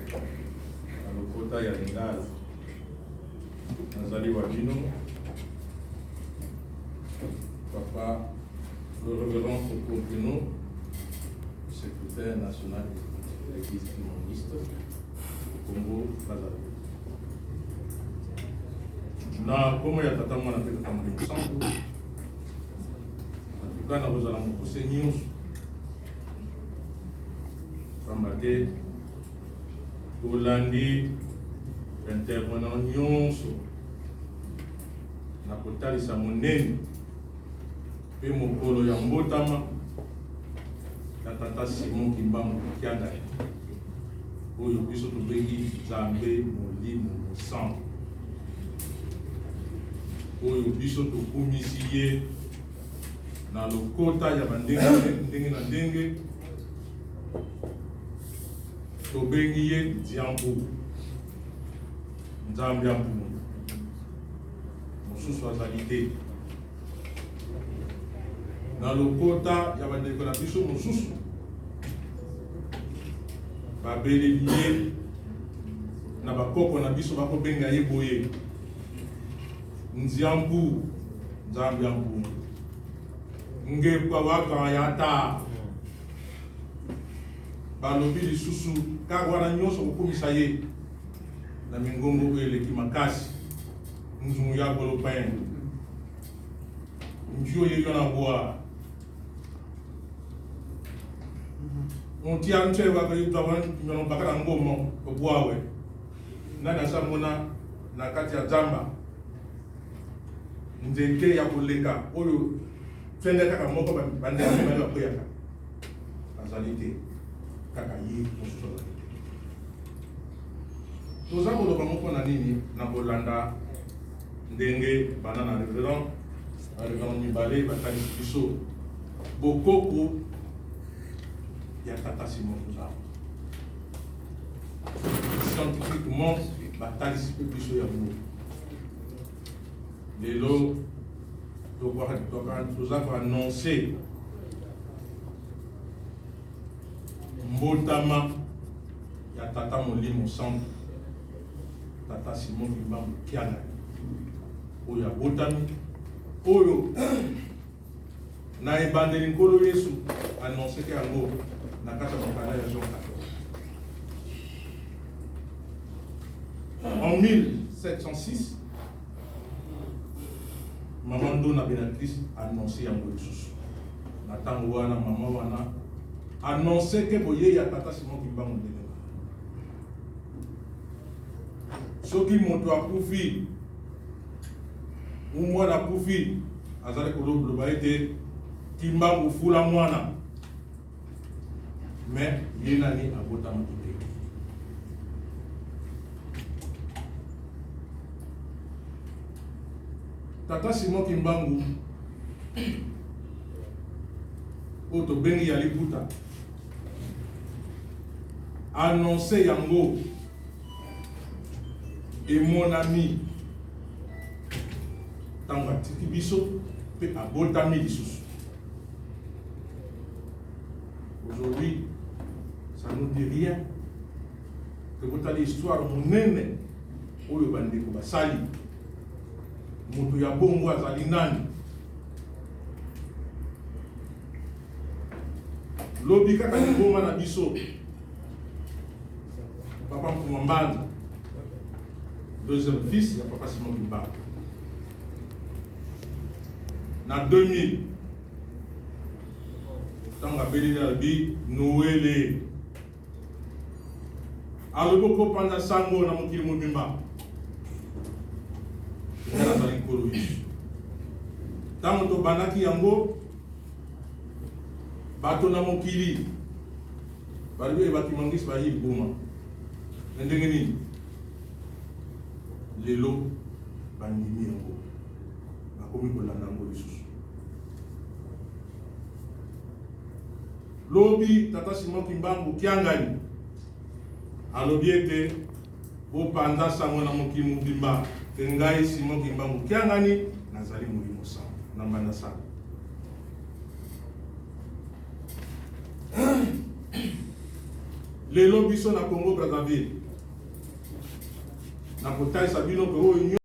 Na lokota ya Lingala, nazali wa bino papa le révérend Koko Bruno, secrétaire national de l'église kimbanguiste au Congo Brazzaville. Na kombo ya Tata Mwana mpe Tata Molimo Santu, en tout cas nakozala mokuse nyonso pamba te tolandi intervenant nyonso na kotalisa monene mpe mokolo ya mbotama ya tata Simon Kimbangu Kiangani oyo biso tobengi Nzambe Molimo Mosantu oyo biso tokumisi ye na lokota ya bandenge ndenge na ndenge tobengi ye Diambu Nzambe ya mpungu mosusu azali te na lokota ya bandeko na biso mosusu babeleli ye na bakoko na biso bakobenga ye boye Nziambu Nzambi ya mpungu ngekwa waka ya ta balobi lisusu kaka wana nyonso kokumisa ye na mingongo oyo eleki makasi nzungu ya golopin ndio ye yo na bwa ontia nte baka na ngomo obwawe nani asamona na kati ya zamba nzete ya koleka oyo fende kaka moko bandeko mibale bakweyaka azali te kaka ye mosusu azali te toza koloba moko na nini na kolanda ndenge bana na reverend bareverend mibale batalisi biso bokoko ya tata Simon Kimbangu scientifiquement batalisi mpe biso yango lelo toza koannonce mbotama ya tata molimo santu tata Simon Kimbangu Kiangani oyo abotami oyo na ebandeli Nkolo Yesu annonceke yango na kati ya mokanda ya Jean 14. En 1706 mama Ndona Beatrice annonce yango lisusu na ntango wana mama wana annonce ke boyei ya tata Simon Kimbangu ndenge soki moto akufi mwana akufi azali koloba ete Kimbangu fula mwana me ye nani abotamaki te. Tata Simon Kimbangu oyo tobengi ya liputa annonce yango emonami ntango atiki biso mpe abotami lisusu. Aujourd'hui, ça nous dit rien. Tokotala histoire monene oyo bandeko basali. Moto ya bongo azali nani? Lobi kaka liboma na biso Papa Mfuma Mbanza, deuxième fils ya Papa Simon Kimbangu. Na 2000 ntango abeleli alobi Noele, alobi okopanza sango na mokili mobimba, ngai nazali Nkolo Yesu. Ntango tobandaki yango, bato na mokili balobi oyo bakimangisi bayi liboma na ndenge nini? Lelo bandimi yango, bakomi kolanda yango lisusu. Lobi tata Simon Kimbangu Kiangani alobi ete bopanza sango na mokili mobimba te ngai Simon Kimbangu Kiangani nazali molimo sango na mbanda sango. Lelo biso na Congo Brazzaville, nakotalisa bino mpe oyo.